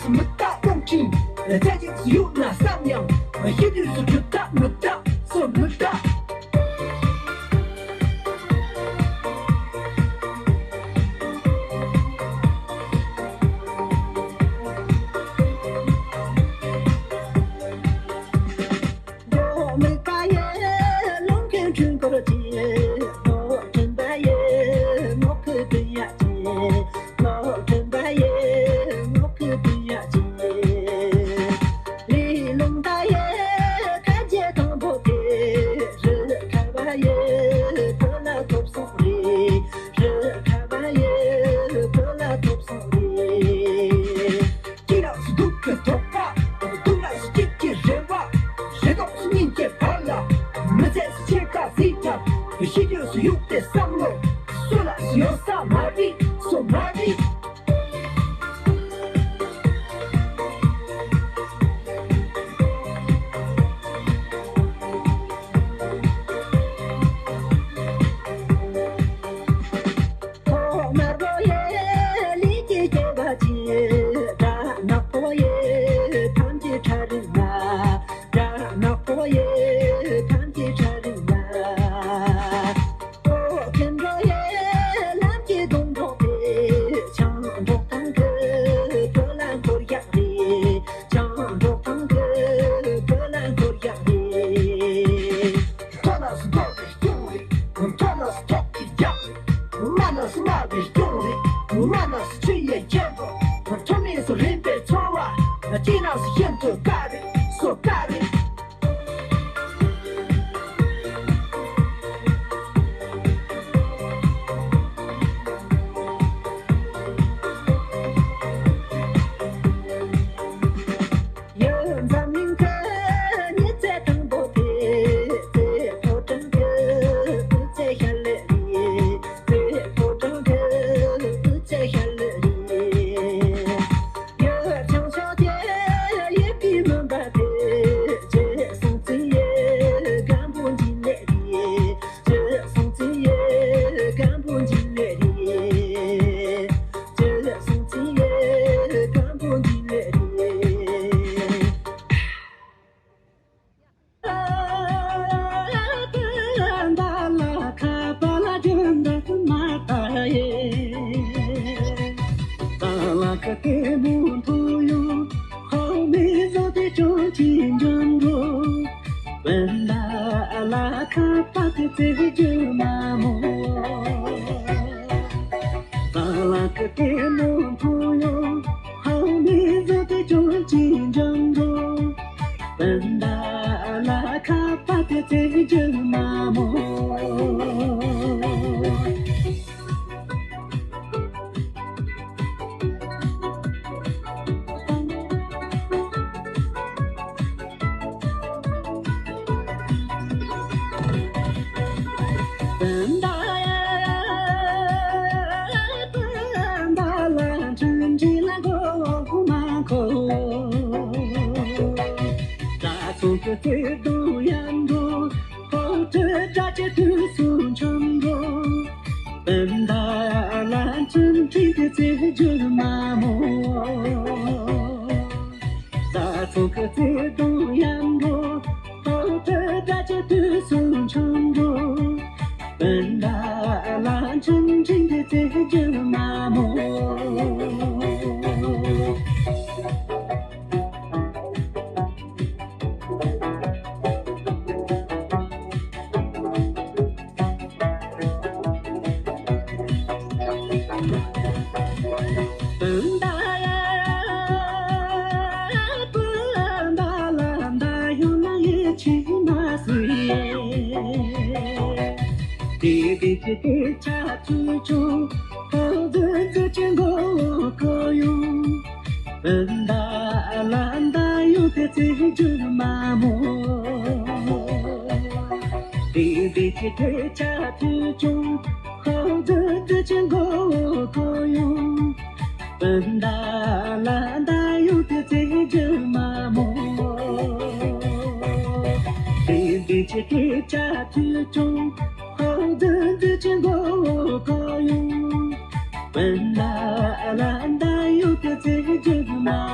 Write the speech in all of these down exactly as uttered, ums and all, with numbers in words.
སུ་མི་རྟག་སྟོང་ཁྲིམས། རྩ་ཅན་སུ་ཡོད་ན་བསམ་ཡང་། ཤི་དུས་སུ་གྲུབ་རྟགས་མི་རྟག་སོ་མི་རྟག་མདོག་མེད་པ་ཡི་ལུང་གི་འཕྲུལ་འཁོར་གྱིས། མདོག་ཕྲན་པ་ཡི་ངོགས་ཀྱི་དུན་ཡག་གིས། མདོག་ཕྲན་པ་ཡི་ངོགས་ཀྱི་དུན་ཡག་གིས། རི་ལུང་དག་ཡི་ཁ་རྗེ་དང་པོ་དེ། རི་ཁ་བ་ཡི་བོད་ལ་ཐོབ་སོང་རེ། རི་ཁ་བ་ཡི་བོད་ལ་ཐོབ་སོང་རེ། སྐྱིད་ལ་སྡུག་གི་དོགས་པ། སྡུག་ལ་སྐྱིད་ཀྱི་རེ་བ། རེ་དོགས་སྙིང་གི་བར་ལ། མི་ཚེ་སུ་ཕྱེད་ཀ་གཟིགས་ཀྱང་། ཤི་དུས་སུ་ཡུག་དེ་བསམ་བློ། སུ་ལ་སུ་ཡོད་ས་མ་རེད་སོ་མ་རེད། ཐོག་དམར་པོ་ཡི་ལུས་ཀྱི་སྐྱེ་བ་ཆེ། དགྲ་ནག་པོ་ཡི་ཐམས་ཅད་ཁྲ་རིང་ལ། དགྲ་ནག་པོ་ཡི་ཐམས་ཅད་ཁྲ་རིང་ལ། ཨོ་ཀེན་རོ་ཡི་ལམ་གྱི་སྡོང་གྲོགས་དེ། ཆང་འབྲོག་ཐང་གི་བོད་ལ་འཁོར་ཡག་རེད། ཆང་འབྲོག་ཐང་གི་བོད་ལ་འཁོར་ཡག་རེད། ཐོག་ལ་སུ་ཐོག་གི་སྐྱོང་རེད། ཐོག་ལ་སུ་ཐོག་གི་རྒྱག་རེད། མ་ལ་སུ་མ་བའི་སྐྱོང་རེད། མ་ལ་སུ་ཆུ་ཡི་རྒྱལ་པོ། ཐོག་མེད་སུ་རིམ་པའི་འཚོ་བ། སྐྱིད་ན་སུ་ཤིན་ཏུ་དཀའ་རེད་སོ་དཀའ་རེད། ཡོད་འཛམ་གླིང་གི་ཉི་ཚེ་དང་པོ་དེ། ཚེ་ཕོ་བྲང་གི་དུས་ཚེ་ཤར་ལེ་རེད། ཚེ་ཕོ་བྲང་གི་དུས་ཚེ་ཤར་ལེ་རེད། ཡོད་བྱང་ཕྱོགས་ཀྱི་ཡེ་པི་མུན་པ་དེ། རྗེ་སྲོང་བཙན་ཡི་སྒམ་པོ་འཇིན་ལེ་རེད། རྗེ་སྲོང་བཙན་ཡི་སྒམ་པོ་འཇིན་ལེ་རེད། རྗེ་སྲོང་བཙན་ཡི་སྒམ་པོ་འཇིན་ལེ་རེད།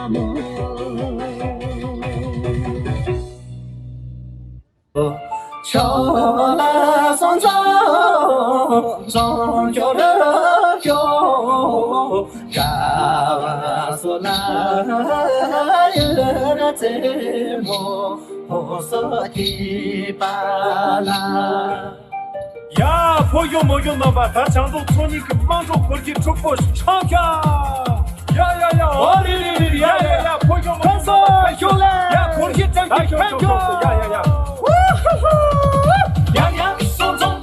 ཡ། ཕོ་གཞོན་མོ་གཞོན་རྣམ་པ། ད་བྱང་རྫོང་ཚོ་གཉིས་ཀྱི་དམངས་ཁྲོད་སྐོར་གྱི་ཕྲུ་གུ་ཆང་ཤ། ཡ་ཡ་ཡ། ཨོ་རེ་རེ་རེ་རེ། ཡ་ཡ་ཡ། ཕོ་གཞོན་མོ་གཞོན་རྣམ་པ། ཕན་ཚུན་ཤོག་ལེ། ཡ། སྐོར་གྱི་བྱང་གི་ཕན་ཚུན། ཡ་ཡ་ཡ། ཡ་ཡ། སོང་ཙང་།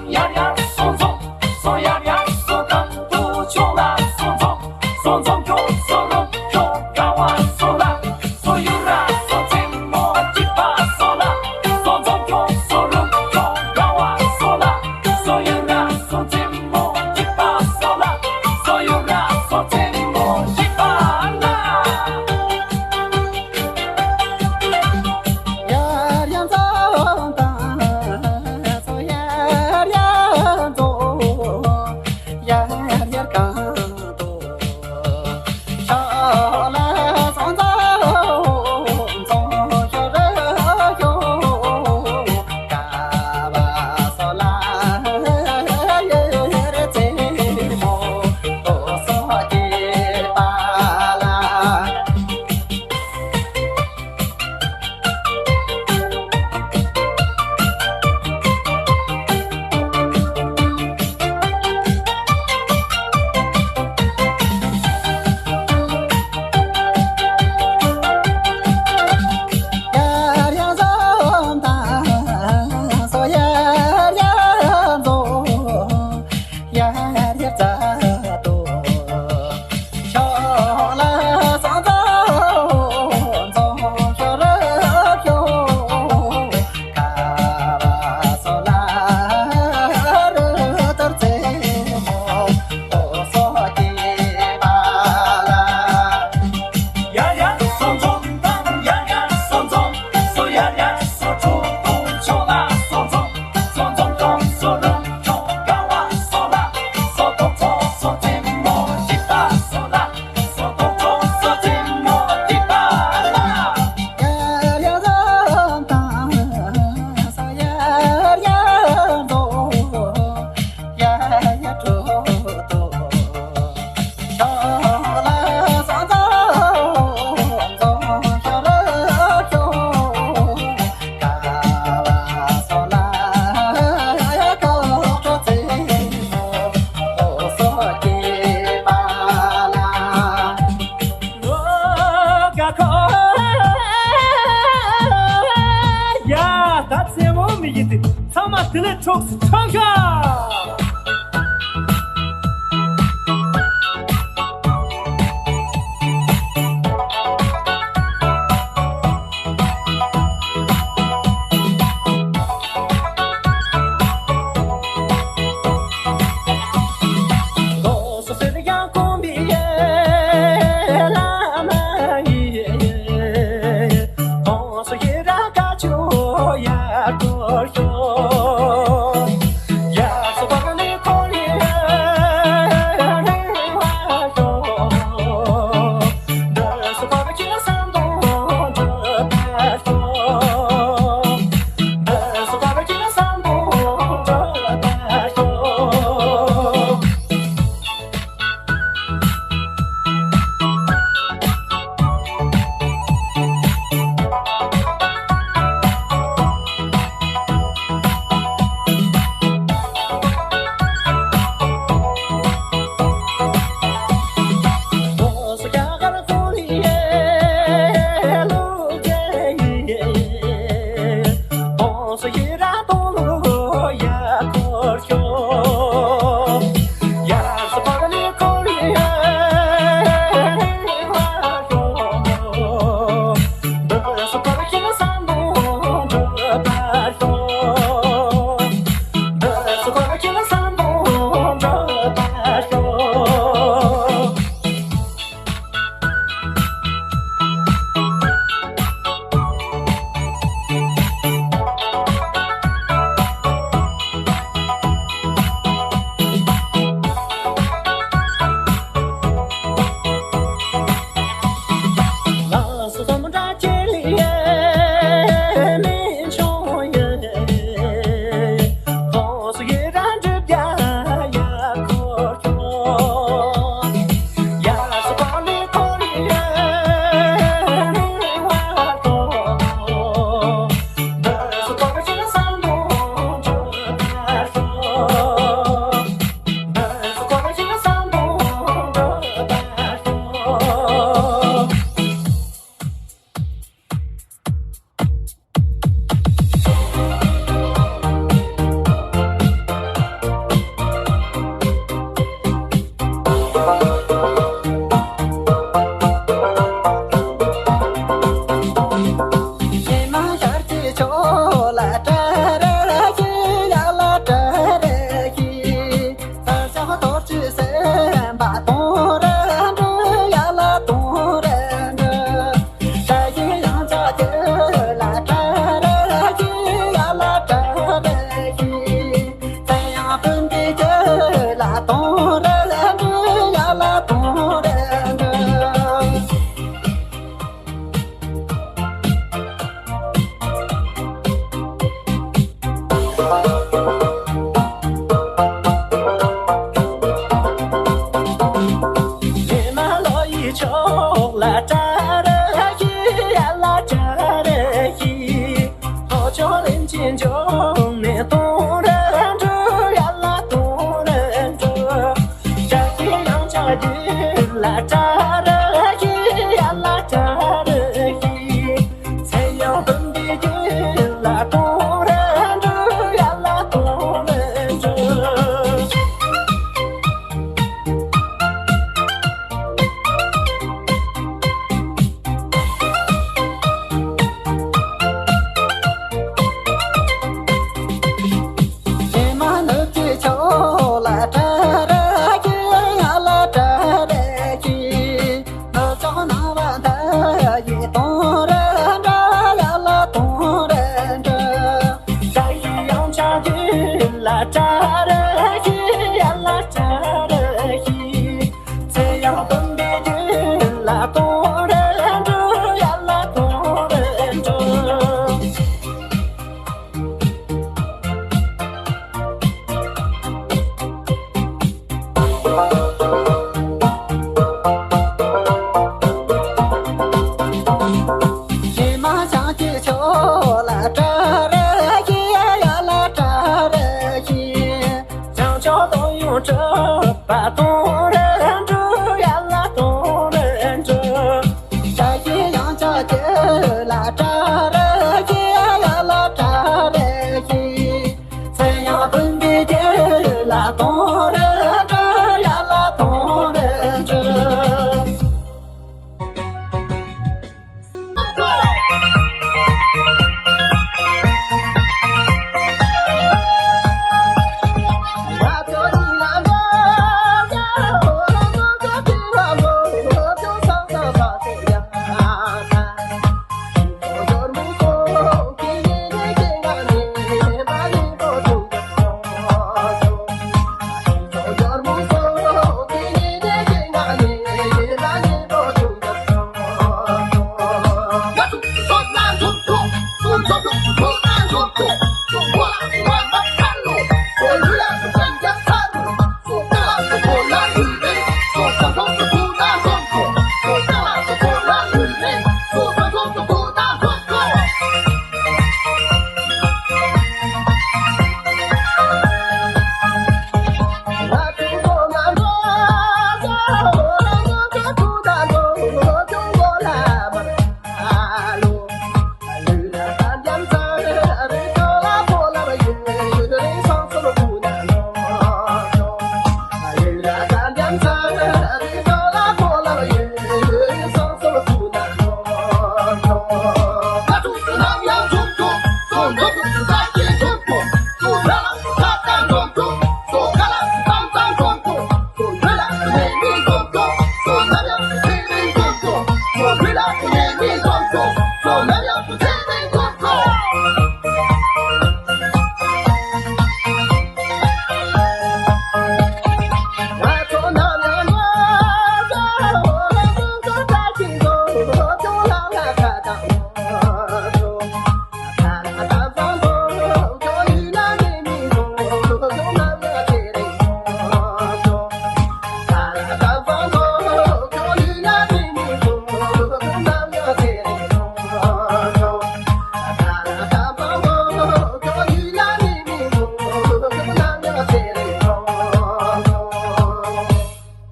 ཡ་ཡ། སོང་ཙང་། སོང་ཡ་ཡ། སོང་ཙང་། དུ་ཆུང་ལ་སོང་ཙང་། སོང་ཙང་། ཁྱོད་སོང་རུང་ཁྱོད་དགའ་བ་སོང་ལ། སོ་ཡུ་ར་སོ་ཙེ་མོ་སྐྱིད་པ་སོ་ལ། སོ་ཙོ་ཁྱོ་སོ་རུ་ཁྱོ་དགའ་བ་སོ་ལ། སོ་ཡུ་ར་སོ་ཙེ་མོ་སྐྱིད་པ་སོ་ལ། སོ་ཡུ་ར་སོ་ཙེ་མོ་སྐྱིད་པ་ལ། ཡར་ཡང་ཙོ་དང་སོ་ཡར་ཡང་ཙོ། ཡར་ཡར་གང་དུ། ཡ། ད་ཚེ་བོ་མི་ཡི་དེ་ཚང་མ་དེ་ལས་འཕྲོག་སུ་ཆང་ཤ།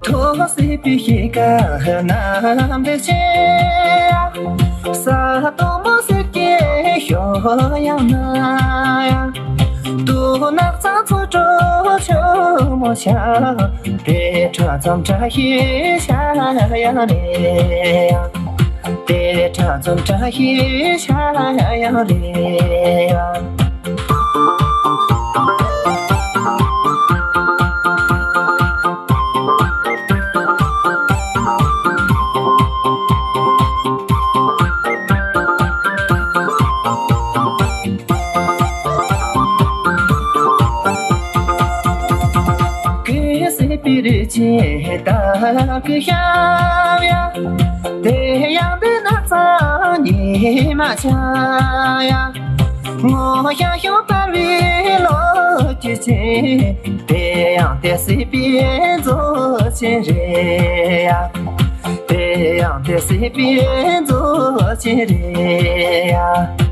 ཐོག་སྲིད་པའི་གཤིས་ཀ་རྣམ་འདྲེན་ཆེ། ས་དོང་མོ་སྲིད་ཀྱི་ཤོག་ཡང་ན། དུག་ནགས་ཚང་ཚོ་གྲོགས་ཆུ་མོ་ཤ། དེ་ཁྲ་ཙམ་བཀྲ་ཤིས་ཤ་ཡང་རེད། དེ་ཁྲ་ཙམ་བཀྲ་ཤིས་ཤ་ཡང་རེད། གི་སྲིད་པའི་རི་ཆེན་དག་གི་ཤམ་ཡ། དེ་ཡང་དེ་ན་ཚང་ཉི་མ་ཆ་ཡ། ངོ་ཤ་ཤོ་པར་བའི་ལོ་ཀྱི་ཆེན། དེ་ཡང་དེ་སྲིད་པའི་མཛོད་ཆེན་རེད་ཡ། དེ་ཡང་དེ་སྲིད་པའི་མཛོད་ཆེན་རེད་ཡ།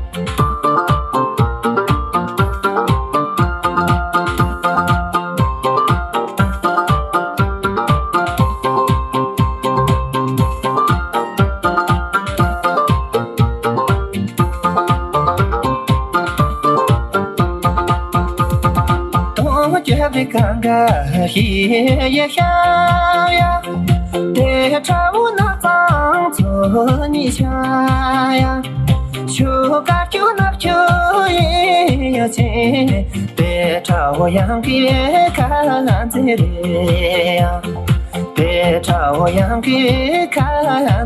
དོང་བརྒྱབ་པའི་གངས་ཀ་ཞིག་ཡ་ཤར་ཡ། དེ་ཁྲ་བོ་ནགས་ཚང་མཚོ་གཉིས་ཤར་ཡ། ཆུ་དཀར་ཆུ་ནག་ཆུ་ཡི་ཡ་ཆེན། དེ་ཁྲ་བོ་ཡང་གི་ཁ་འཛིན་རེད་ཡ། དེ་ཁྲ་བོ་ཡང་གི་ཁ་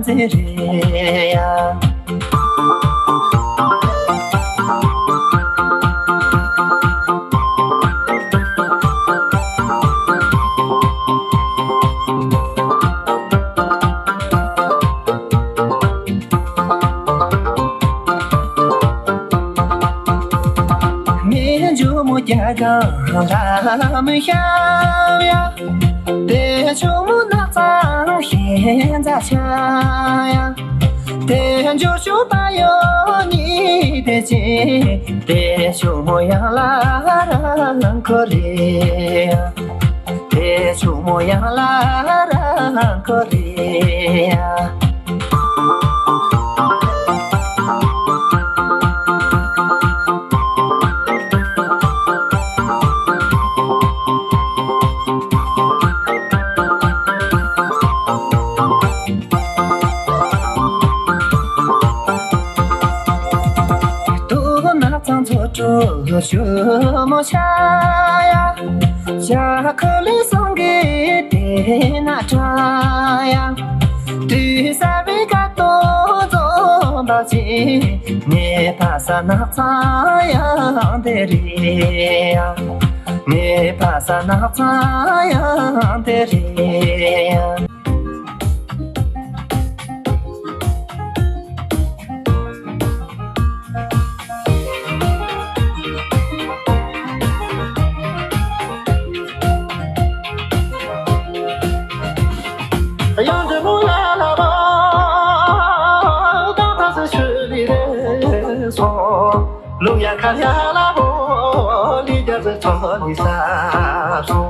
འཛིན་རེད་ཡ། མི་འཇུ་མོ་རྒྱ་གང་ལ་མི་ཤ་ཡ། དེ་ཆུང་མོ་ནགས་ཚང་ཤིང་རྩ་ཆ་ཡ། དེ་འཇུ་ཆུ་པ་ཡོ་ནི་དེ་ཅི། དེ་ཆུང་མོ་ཡང་ལ་རང་ཁོ་རེ། དེ་ཆུང་མོ་ཡང་ལ་རང་ཁོ་རེ། དུ་ནགས་ཚང་ཚོ་དྲུག་ཞུ་མོ་ཤ་ཡ། ཞྭ་ཁོ་ལི་སང་གི་དེ་ན་ཁྲ་ཡ། དུས་ས་བི་ཀ་ཏོ་ཛོམ་པ་ཅི། ངའི་ཕ་ས་ནགས་ཚང་ཡང་དེ་རེད་ཡ། ངའི་ཕ་ས་ནགས་ཚང་ཡང་དེ་རེད་ཡ། ཡང་འདྲེ་མོ་ཡ་ལ་བ་དང་ཐ་སི་ཤུ་ལི་རེ་སོ། ལུ་ཡ་ཁ་ཡ་ལ་བོ་ལི་རྒྱ་ཟི་ཚོ་ལི་ས་སོ།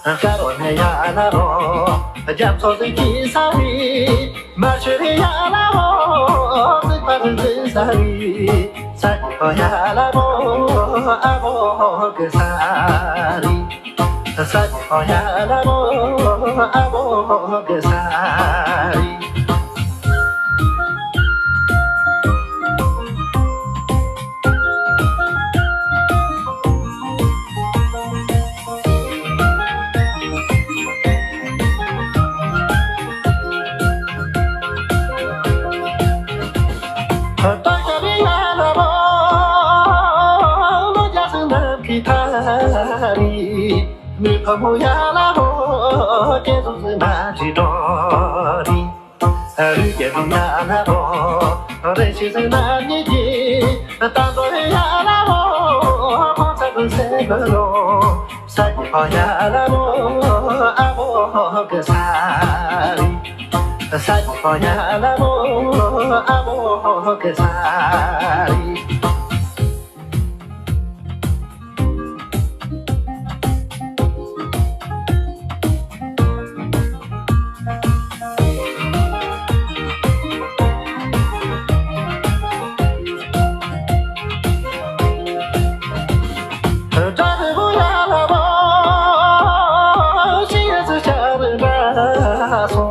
དཀར་བོ་ནས་ཡ་ན་རོ། རྒྱ་མཚོ་ཟིག་གི་ས་རི། མ་ཤི་རི་ཡ་ལ་རོ། ཟིག་པ་རི་ཟིག་ས་རི། ས་ཀྱི་ཁོ་ཡ་ལ་རོ། ཨ་བོ་གི་ས་རི། ས་ཀྱི་ཁོ་ཡ་ལ་རོ། ཨ་བོ་གི་ས་རི། མི་ཕ་མོ་ཡ་ལ་ཧོ། ཀྱེ་སུ་སུ་མ་ཅི་འགྲོ་རི། རི་སྐྱེས་སུ་ཡ་ལ་ཧོ། རི་ཤི་སུ་མ་ཉི་ཅི། ད་འགྲོ་ཡ་ལ་ཧོ། ཕོ་ཚ་སུ་སེ་ག་ལོ། ས་ཀྱི་ཕོ་ཡ་ལ་ཧོ། ཨ་བོ་གི་ས་རི། ས་ཀྱི་ཕོ་ཡ་ལ་ཧོ། ཨ་བོ་གི་ས་རི། སོ།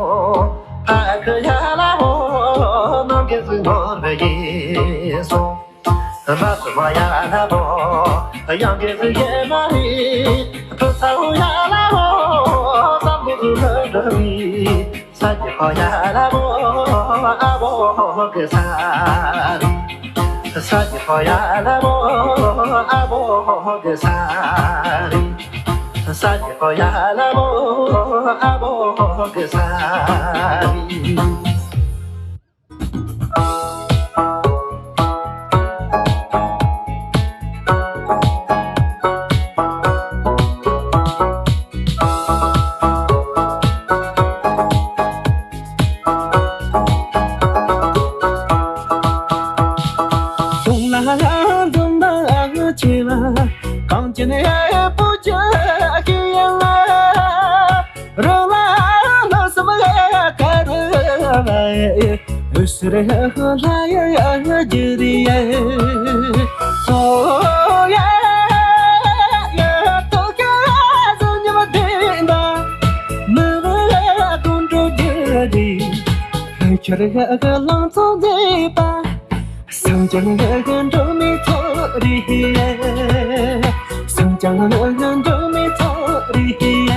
ཕ་ཁ་ཡ་ལ་ཧོ། ནམ་གི་ཟི་ནོར་བའི་ཡེ་སོ། མ་སུ་མ་ཡ་ལ་ཧོ། ཡང་གི་ཟི་ཡེ་མ་རི། ཕུ་ཚ་ཧུ་ཡ་ལ་ཧོ། སམ་གི་ཟི་ལ་འདྲ་བི། ས་ཀྱི་ཕོ་ཡ་ལ་ཧོ། ཨ་བོ་གི་ས་རི། ས་ཀྱི་ཕོ་ཡ་ལ་ཧོ། ཨ་བོ་གི་ས་རི། ས་ཀྱི་ཕོ་ཡ་ལ་ཧོ། ཨ་བོ་གི་ས་རི། གང་ཅི་ནས་པོ་ཅི་ཀི་ཡང་རོ་ལ་ལ་སམ་ལ་ཀ་ར་ལ་ཨུ་སི་ར་ཧ་ལ་ཡ་ཡ་ཇི་རི་ཡ་སོ་ཡ་ཡ་ཏོ་ཀ་ཟ་ཉི་མ་དེ་འདྲ་མི་ར་དུང་འགྲོ་ཇི་རི་ཁྱེར་ཡ་ག་ལང་ཚོ་མཛེས་པ། སངས་རྒྱས་ལ་འགྲོ་མི་ཚོ་རེད། སངས་རྒྱས་ལ་འགྲོ་མི་ཚོ་རེད།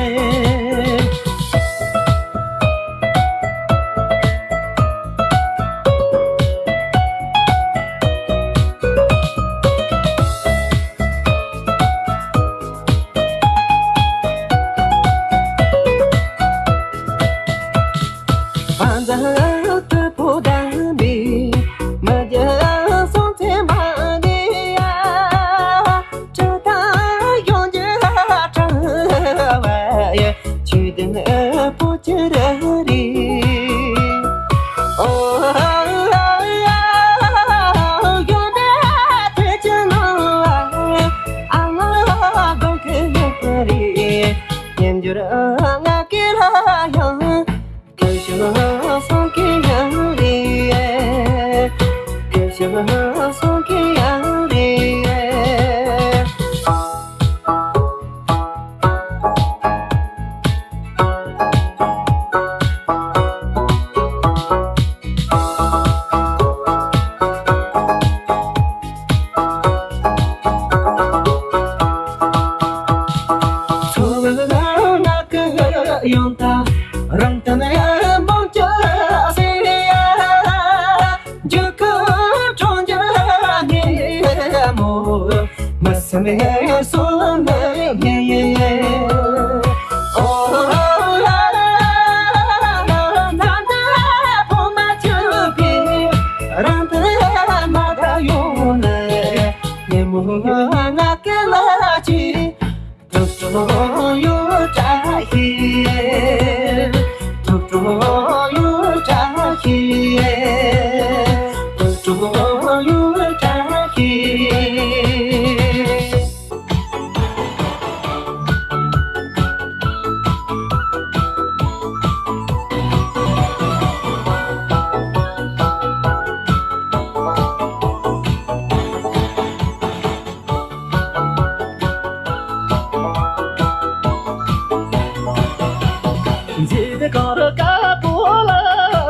མཛེས་པའི་གངས་རི་དཀར་པོ་ལ།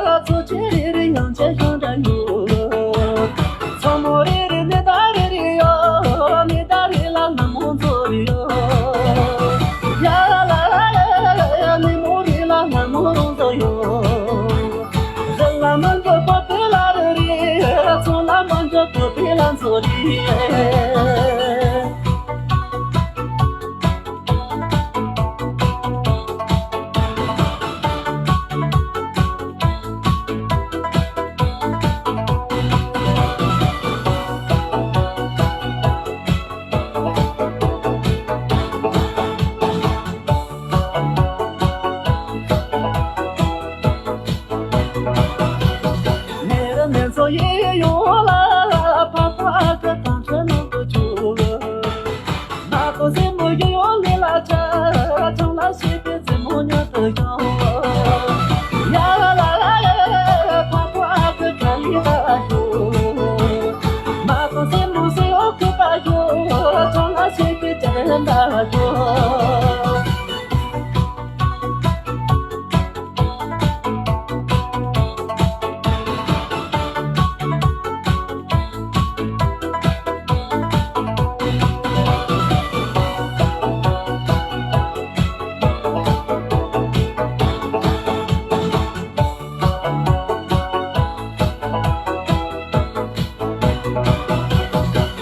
མཚོ་ཆེ་རེ་རེ་ཡང་བྱས་ཤིང་འདྲ་ཡོད། མཚོ་མོ་རེ་རེ་ནི་ཟླ་རེ་རེ་ཡོད། ནི་ཟླ་རེ་ལ་ལྷ་མོ་མཛོ་རེ་ཡོད། ཡ་ལ་ལ་ཡ་ཡ་ཡ། ནི་མོ་རེ་ལ་ལྷ་མོ་རང་མཛོ་ཡོད། རི་ལ་མ་འགྲོ་པོ་པེ་ལ་རེ་རེ། མཚོ་ལ་མ་འགྲོ་པོ་པེ་ལ་མཛོ་རེ། མེ་རི་མེ་མཚོ་ཡི་ཡོལ་ལ། ཕ་ཕ་གི་གངས་ཁྲོད་ནང་དུ་བྱོན། མ་ཀོ་སྲིན་མོ་ཡོ་ཡོ་ལི་ལ་ཆ། ཆང་ལ་ཞིག་གི་རྩེ་མོ་མྱུར་དུ་ཡོང་། ཡ་ལ་ལ་ཡ་ཡ། ཕ་ཕ་གི་ག་ལི་ལ་ཡོ། མ་ཀོ་སྲིན་མོ་སི་ཡོ་ཁུ་པ་ཡོ། ཆང་ལ་ཞིག་གི་ཅ་རེ་ལ་ཡོ།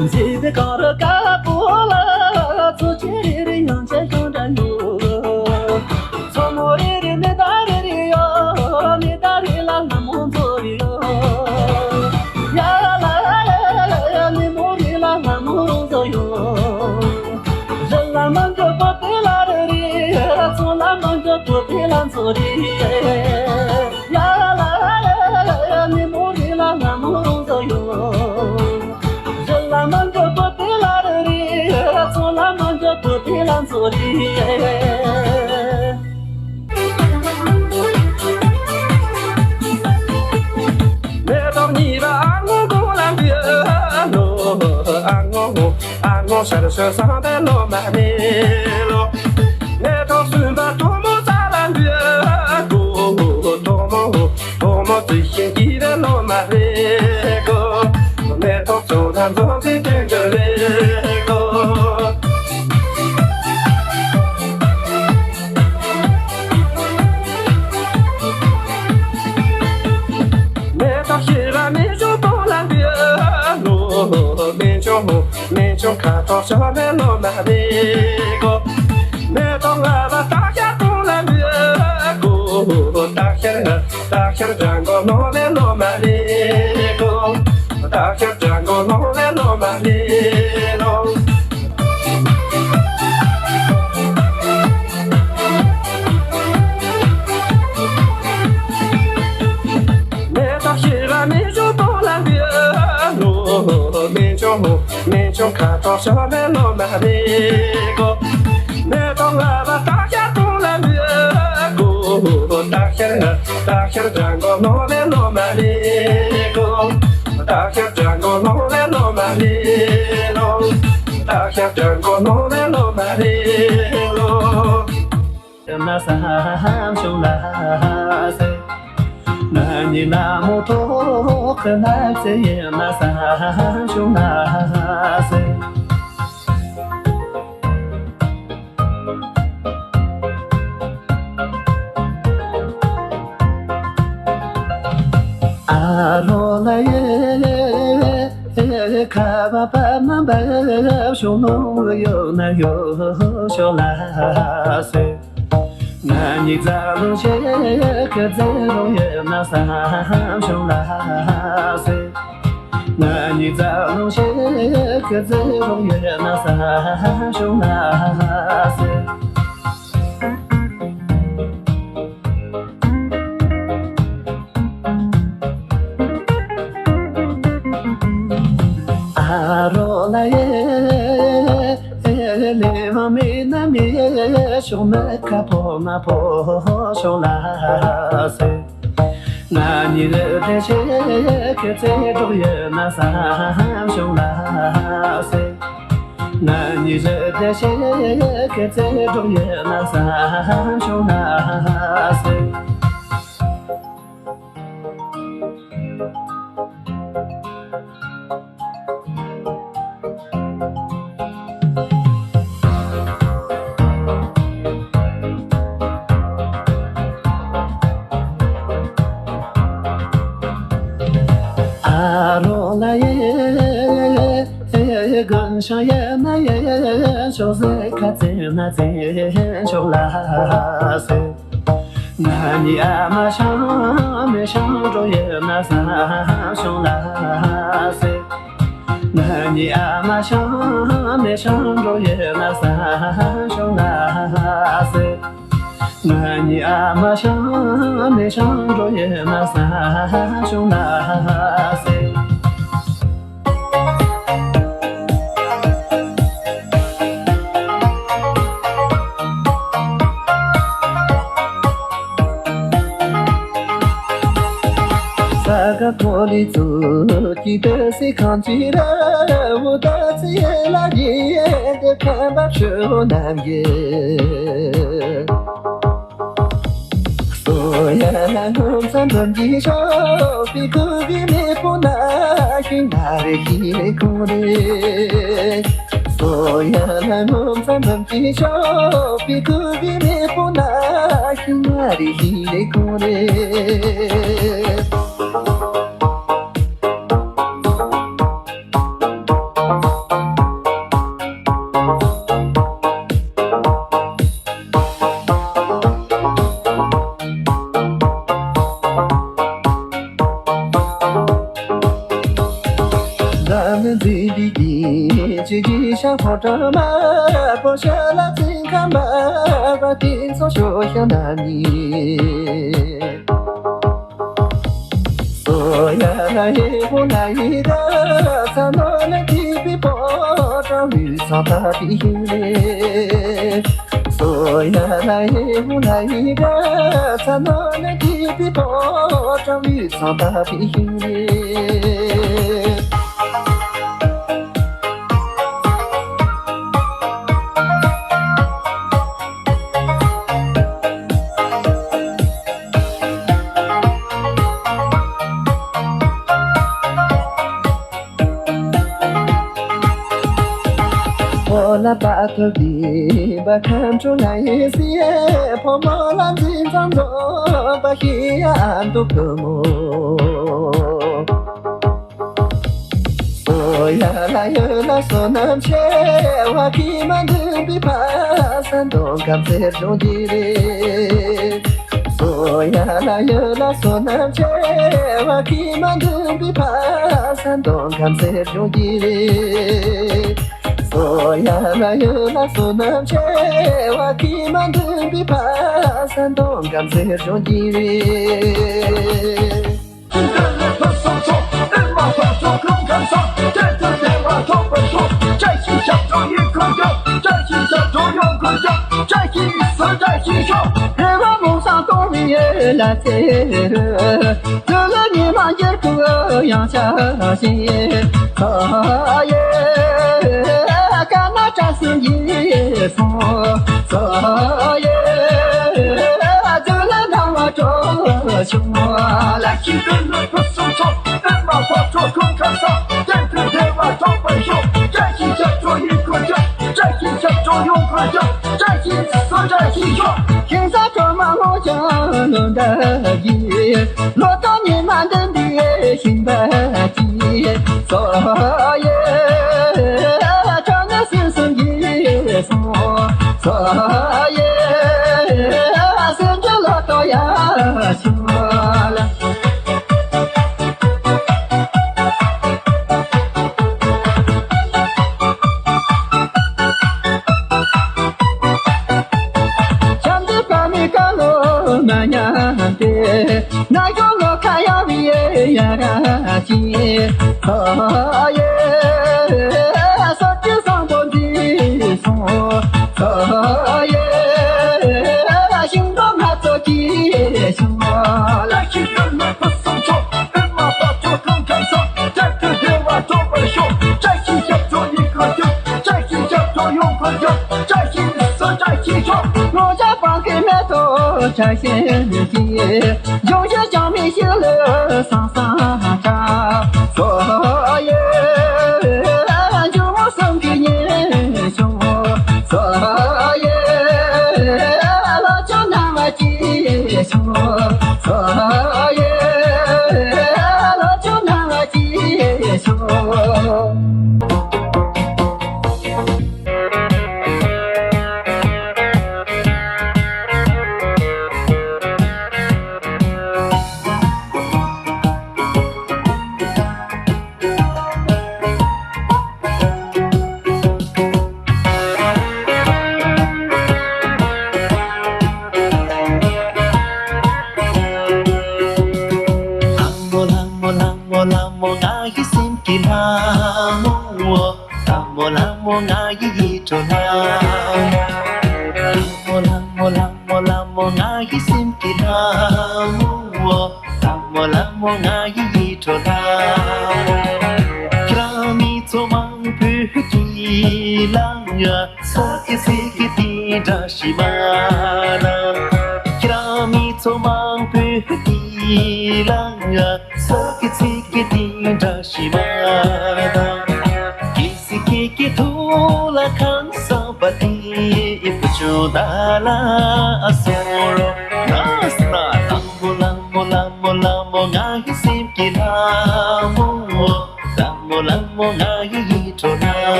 མཛེས་པའི་གངས་རི་དཀར་པོ་ལ། མཚོ་ཆེ་རེ་རེ་ཡང་བྱས་ཤིང་འདྲ་ཡོད། མཚོ་མོ་རེ་རེ་ནི་ཟླ་རེ་རེ་ཡོད། ནི་ཟླ་རེ་ལ་ལྷ་མོ་མཛོ་རེ་ཡོད། ཡ་ལ་ལ་ཡ་ཡ། ནི་མོ་རེ་ལ་ལྷ་མོ་རང་མཛོ་ཡོད། རི་ལ་མ་འགྲོ་པོ་པེ་ལ་རེ་རེ། མཚོ་ལ་མ་འགྲོ་པོ་པེ་ལ་མཛོ་རེ། ཡ་ལ་ཡ་ཡ་ཡ། ནི་མོ་རེ་ལ་ལྷ་མོ་རང་མཛོ་ཡོད། རི་ལ་མ་འགྲོ་པོ་པེ་ལ་རེ་རེ། མཚོ་ལ་མ་འགྲོ་པོ་པེ་ལ་མཛོ་རེ། མེ་ཏོག་གཉིས་པ་ཨ་སྔོ་དགུང་ལ་འབུལ་ལོ། ཨ་སྔོ་ཨ་སྔོ་ཤར་ཕྱོགས་བསམ་པའི་ལོ་མ་ནི་ལོ། མེ་ཏོག་གསུམ་པ་དོག་མོ་རྩ་ལ་འབུལ་གོ། དོག་མོ་དོག་མོ་དུས་ཤིང་སྐྱིད་པའི་ལོ་མ་ནི་གོ། མེ་ཏོག་བཙོང་ན་འཛོམས་པའི་དོན་འགྲུབ་ལེ་གོ། མེ་ཏོག་བཞི་པ་རྨད་བྱུང་སྟོང་ལ་འབུལ་ལོ། རྨད་བྱུང་རྨད་བྱུང་ཁ་དོག་ཤར་བའི་ལོ་མ་རེད་གོ། མེ་ཏོག་ལྔ་པ་སྟག་ཤར་སྟོང་ལ་འབུལ་གོ། སྟག་ཤར་སྟག་ཤར་སྦྲང་གོ་ནོར་བའི་ལོ་མ་རེད་གོ། སྟག་ཤར་སྦྲང་གོ་ནོར་བའི་ལོ་མ་རེད་ལོ། མེ་ཏོག་བཞི་པ་རྨད་བྱུང་སྟོང་ལ་འབུལ་ལོ། རྨད་བྱུང་རྨད་བྱུང་ཁ་དོག་ཤར་བའི་ལོ་མ་རེད་གོ། མེ་ཏོག་ལྔ་པ་སྟག་ཤར་སྟོང་ལ་འབུལ་གོ། སྟག་ཤར་སྟག་ཤར་སྦྲང་གོ་ནོར་བའི་ལོ་མ་རེད་གོ། སྟག་ཤར་སྦྲང་གོ་ ན་བསམ་བྱུང་ལ་ཟེར། ང་ཉིད་ལ་མོ་ཐོག་གི་ལ་ཚེ་ཡིན་ན་བསམ་བྱུང་ལ་ཟེར། ཨ་རོ་ལ་ཡེ་ཁ་བ་པ་མ་བབ་ཤོག་ལོ་ཡོད་ན་ཡོད་ཤོག་ལ་ཟེར། ང་ཉིད་རྩ་ལོ་ཞེ་གི་རྩེ་རོ་ཡོད་ན་བསམ་བྱུང་ལ་ཟེར། ང་ཉིད་རྩ་ལོ་ཞེ་གི་རྩེ་རོ་ཡོད་ན་བསམ་བྱུང་ལ་ཟེར། ཨ་རོ་ལ་ཡེ་ལེ་བ་མེ་ན་མེ་ཤོག་མེ་ཁ་ཕོ་མ་ཕོ་ཤོག་ལ་ཟེར། ང་ཉིད་ལ་བདེ་ཆེ་གི་ཚེ་སྒྲོག་ཡོད་ན་བསམ་བྱུང་ལ་ཟེར། ང་ཉིད་ལ་བདེ་ཆེ་གི་ཚེ་སྒྲོག་ཡོད་ན་བསམ་བྱུང་ལ་ཟེར། ཨ་རོ་ལ་ཡེ་དགོན་ཤང་ཡེ་ན་ཡེ་ཤོག་ཟེར། ཁ་ཚེ་ན་ཚེ་ཤོག་ལ་ཟེར། ང་ཉིད་ཨ་མ་ཤང་མེ་ཤང་འགྲོ་ཡོད་ན་བསམ་བྱུང་ལ་ཟེར། ང་ཉིད་ཨ་མ་ཤང་མེ་ཤང་འགྲོ་ཡོད་ན་བསམ་བྱུང་ལ་ཟེར། ང་ཉིད་ཨ་མ་ཤང་མེ་ཤང་འགྲོ་ཡོད་ན་བསམ་བྱུང་ལ་ཟེར། ས་ག་ཐོ་ལི་ཚུ་ཀི་ཏི་སི་ཁང་ཅི་ར་བུ་ད་ཚི་ཡེ་ལ་ཡེ་དེ་ཁམས་པ་ཆུ་ནམ་གི་སོ་ཡ་ལ་ནོམ་ས་འཛོམས་ཀྱི་ཤོག་པི་ཀུ་གི་མེ་པོ་ན་ཤིང་ན་རེ་ཤི་རེ་ཁུང་རེ། སོ་ཡ་ལ་ནོམ་ས་འཛོམས་ཀྱི་ཤོག་པི་ཀུ་གི་མེ་པོ་ན་ཤིང་ན་རེ་ཤི་རེ་ཁུང་རེ། ལམ་འཛིན་པའི་དཀྱིལ་གྱི་ཤ་ཕོ་བྲང་དམར་པོ་ཤ་ལ་འཛིན་ཁ་མ་བ་དེ་ཚོ་ཤོ་ཤ་ན་ནི། སོ་ཡ་ལ་ཧེ་ཧོ་ལ་ཧེ་ར་ཚ་ནོ་ལ་ཏི་པི་པོ་ཏྲ་བི་ཚ་ཏ་པི་ཧི་རེ། སོ་ཡ་ལ་ཧེ་ཧོ་ལ་ཧེ་ར་ཚ་ནོ་ལ་ཏི་པི་པོ་ཏྲ་བི་ཚ་ཏ་པི་ཧི་རེ། ཕོ་ལ་པ་ཐུ་བི་བ་ཁམ་ཆུ་ལ་ཡེ་སི་ཡེ་ཕོ་མོ་ལ་འཛིན་ཚང་ཚོ་བ་ཤི་ཡ་འདུག་གི་མོ། སོ་ཡ་ལ་ཡོད་ལ་བསོད་ནམས་ཆེ་བ་ཀི་མ་འདུན་པའི་ཕ་ས་འདོང་ཁམས་སེར་ཆུང་གི་རེད། སོ་ཡ་ལ་ཡོད་ལ་བསོད་ནམས་ཆེ་བ་ཀི་མ་འདུན་པའི་ཕ་ས་འདོང་ཁམས་སེར་ཆུང་གི་རེད། སོ་ཡ་ལ་ཡོད་ལ་བསོད་ནམས་ཆེ་བ་ཀི་མ་འདུན་པའི་ཕ་ས་འདོང་ཁམས་སེར་ཆུང་གི་རེད།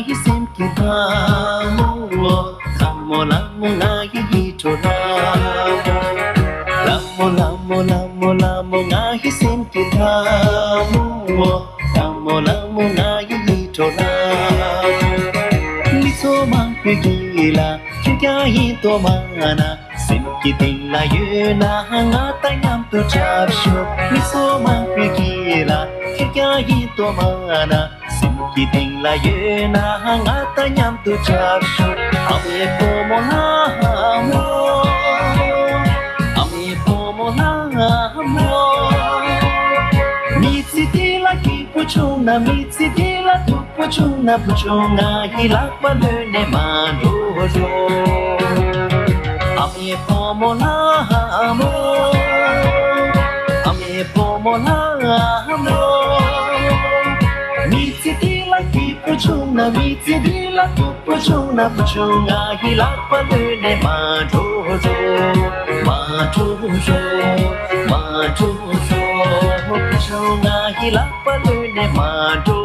ཡི་སེམས་ཀྱི་ལྷ་མོ། ལྷ་མོ་ལྷ་མོ་ང་ཡི་ཡིད་འཕྲོག་ལྷ་མོ། ལྷ་མོ་ལྷ་མོ་ལྷ་མོ་ལྷ་མོ་ང་ཡི་སེམས་ཀྱི་ལྷ་མོ། ལྷ་མོ་ལྷ་མོ་ང་ཡི་ཡིད་འཕྲོག་ལྷ་མོ། མི་ཚོགས་མང་པོའི་དཀྱིལ་ལ་ཁྱོད་ཀྱང་ཡིན་དོ་མ་ན། སེམས་ཀྱི་གཏིང་ལ་ཡོད་ན་ང་དང་མཉམ་དུ་འཁྲབ་ཤོག་མི་ཚོགས་མང་པོའི་དཀྱིལ་ལ་ཁྱོད་ཀྱང་ཡིན་དོ་མ་ན། སེམས་ཀྱི་གཏིང་ལ་ཡོད་ན་ང་དང་མཉམ་དུ་འཁྲབ་ཤོག་ཨ་མའི་བུ་མོ་ལྷ་མོ། ཨ་མའི་བུ་མོ་ལྷ་མོ། མི་ཚེ་འདི་ལ་སྐྱིད་པོ་བྱུང་ན། མི་ཚེ་འདི་ལ་སྡུག་པོ་བྱུང་ན། བུ་ཆུང་ང་ཡི་ལག་པ་ལོན་ནས་མ་འགྲོ་རོགས། ཨ་མའི་བུ་མོ་ལྷ་མོ། ཨ་མའི་བུ་མོ་ལྷ་མོ། མི་ཚེ་འདི་ལ་སྐྱིད་པོ་བྱུང་ན། མི་ཚེ་འདི་ལ་སྡུག་པོ་བྱུང་ན། བུ་ཆུང་ང་ཡི་ལག་པ་ལོན་ནས་མ་འགྲོ་རོགས། མ་འགྲོ་རོགས། མ་འགྲོ་རོགས། བུ་ཆུང་ང་ཡི་ལག་པ་ལོན་ནས་མ་འགྲོ།